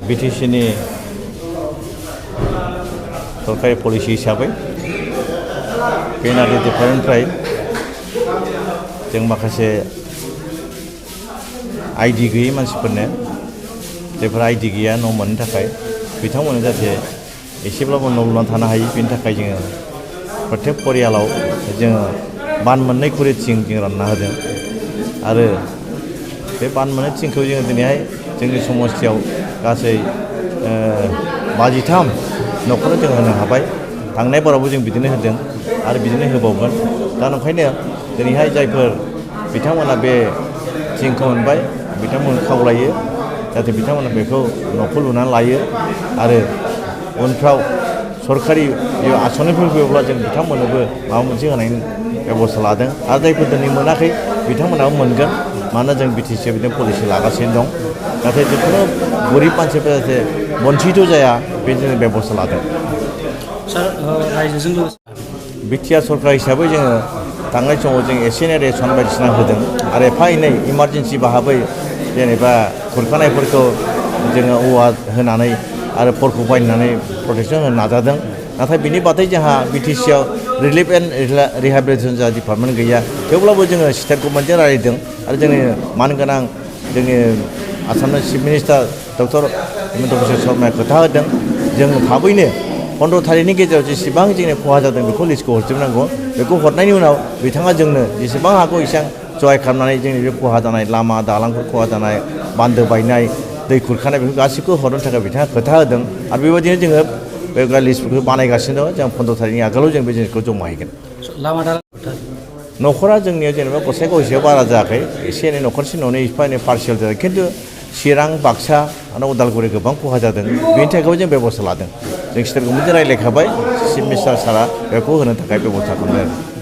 बिटिसिनि सरकारि पलिसि हिसाबै पेनारि डिपार्टमेन्टनिफ्राय जों माखासे आइडि गैयै मानसिफोरनो जायफोर आइडि गैया न' मोननो थाखाय बिथांमोननो जाहाथे एसेब्लाबो न' लुनानै थानो हायो बेनि थाखाय जोङो प्रत्येक परियालाव जोङो बान मोननै खरि थिं जों रानना होदों आरो बे बान मोननै थिंखौ जोङो दिनैहाय जोंनि समस्थियाव गासै 53 न'खरनो जों होनो हाबाय थांनाय बारावबो जों बिदिनो होदों आरो बिदिनो होबावगोन दा ओंखायनो दिनैहाय जायफोर बिथांमोना बे थिंखौ मोनबाय बिथांमोन खावलायो जाहाथे बिथांमोना बेखौ न'खौ लुनानै लायो आरो उनफ्राव सरकारि आसनिफोर फैयोब्ला जों बिथांमोननोबो माबा मोनसे होनायनि बेबस्था लादों आरो जायफोर दिनै मोनाखै बिथांमोनाबो मोनगोन मानोना जों बिटिसिआव बिदिनो पलिसि लागासिनो दं नाथाय जिखुनु गरिब मानसिफ्रा जाहाथे बन्सित जाया बे जोङो बेबस्था लादों सार रायजोजों लोगोसे बिटिआर सरकार हिसाबै जोङो थांनाय समाव जों एसे एनै रेसन बायदिसिना होदों आरो एफा एनै इमारजेन्सि भाबै जेनेबा खुरखानायफोरखौ जोङो औवा होनानै आरो फरखौ बायनानै प्रटेकसन होनो नाजादों नाथाय बिनि बादै जोंहा बिटिसिआव रिलिफ एन्ड रिहेबिलिटेसन जा डिपार्टमेन्ट गैया थेवब्लाबो जोङो स्टेट गभर्नमेन्टजों रायज्लायदों आरो जोंनि मानगोनां जोंनि आसामनि chief minister doctor Himanta Biswa शर्माया खोथा होदों जों थाबैनो 15 तारिखनि गेजेराव जेसेबां जोंनि खहा जादों बेखौ लिस्टखौ हरजोबनांगौ बेखौ हरनायनि उनाव बिथाङा जोंनो जेसेबां हागौ एसेबां सहाय खालामनानै जोंनि बे खहा जानाय लामा दालांफोर खहा जानाय बान्दो बायनाय दै खुरखानाय बेफोर गासैखौबो हरनो थाखाय बिथाङा खोथा होदों आरो बेबायदिनो जोङो बे लिस्टफोरखौ बानायगासिनो दं जों 15 तारिखनि आगोलाव जों बे जिनिसखौ जमा हैगोन लामा न'खरा जोंनियाव जेनेबा गसाइगाव एसेबां बारा जायाखै एसे एनै न'खरसे न'नै एफा एनै पार्सियेल जादों खिन्थु चिरां बाक्सा आरो उदालगुरि गोबां खहा जादों बेनि थाखायबो जों बेबस्था लादों जों स्टेट गभर्नमेन्टजों रायज्लायखाबाय चिफ मिनिस्टार सारा बेखौ होनो थाखाय बेबस्था खालामदों